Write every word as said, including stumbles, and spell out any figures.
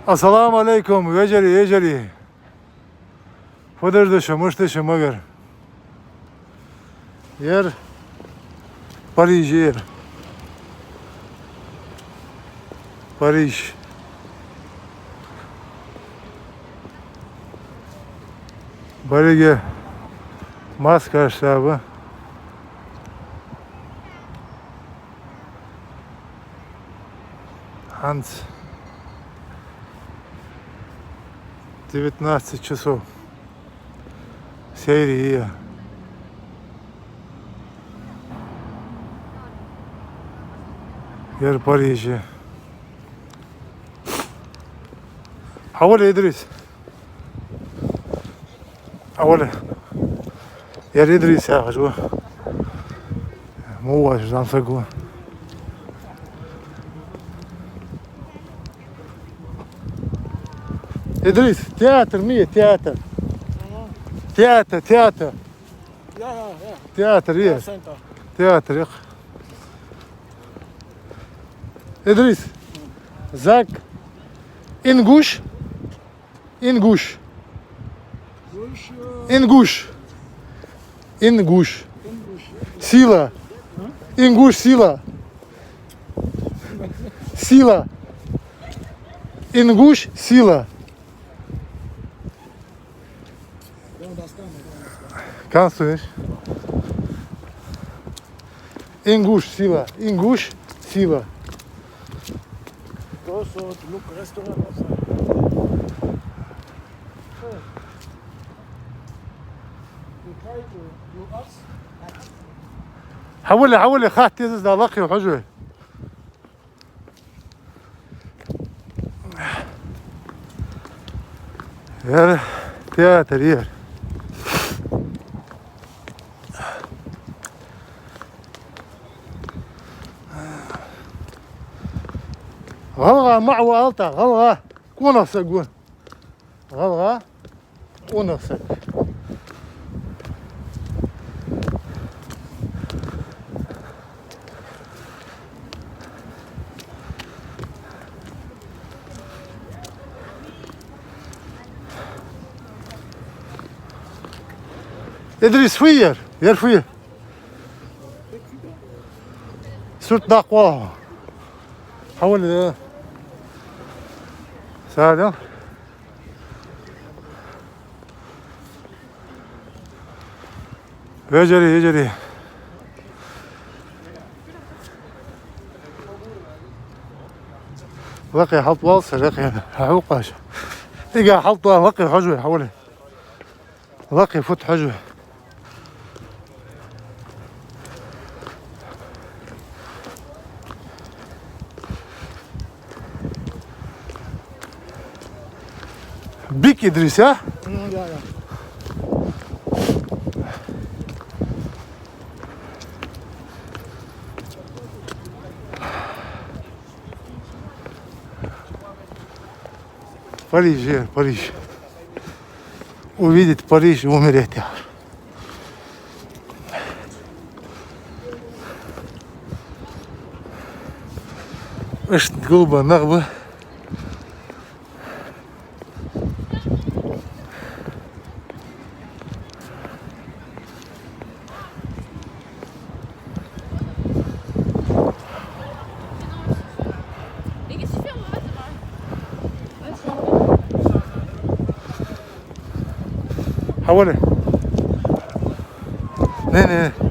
Ассаламу Ӏалайкум, вежарий, йижарий. Фу деш да шо, мишта да шо, магар? Ер Париж я ер. Париж. Беррига маскаш саба. ХӀанз девятнадцать часов. Серия. Ер Париж я. Хьавола, Идрис. Хьавола. Ер Идрис яхаш ва. Мо ваш зӀамсаг ва. Идрис, театр ма я, театр. Театр, театр. Я, я, я. Театр я. Я, центр. Театр я. Идрис. Зак. Ингуш. Ингуш. Ингуш. Ингуш. Сила. Ингуш сила. Сила. Ингуш сила. Канцтер. Ингуш сила. Ингуш сила. Go so to look restaurant outside. You try to do us. Хьавола, хьавола, хатта деза да лакхе хьожа вай. Ер театр я ер. ГӀалгӀа маӀа ва алта, гӀалгӀа. КӀонах саг ва. ГӀалгӀа. КӀонах саг. Идрис, фу я ер? Ер фу я? Сурт даккха ваха. Хьавола. Садам. Вежарий, йижарий. Лакхе хьалтӀавала са, лакхе хьалкхаш. Ига хьалтӀавала, лакхе хьожа вай, хьавола. Лакхе фуд хьожа вай. Бик Идрис, а? М, я, я. Париж, э, Париж. Увидеть Париж и умереть. Иштта гулба нах ба. Хьавола. Не, не.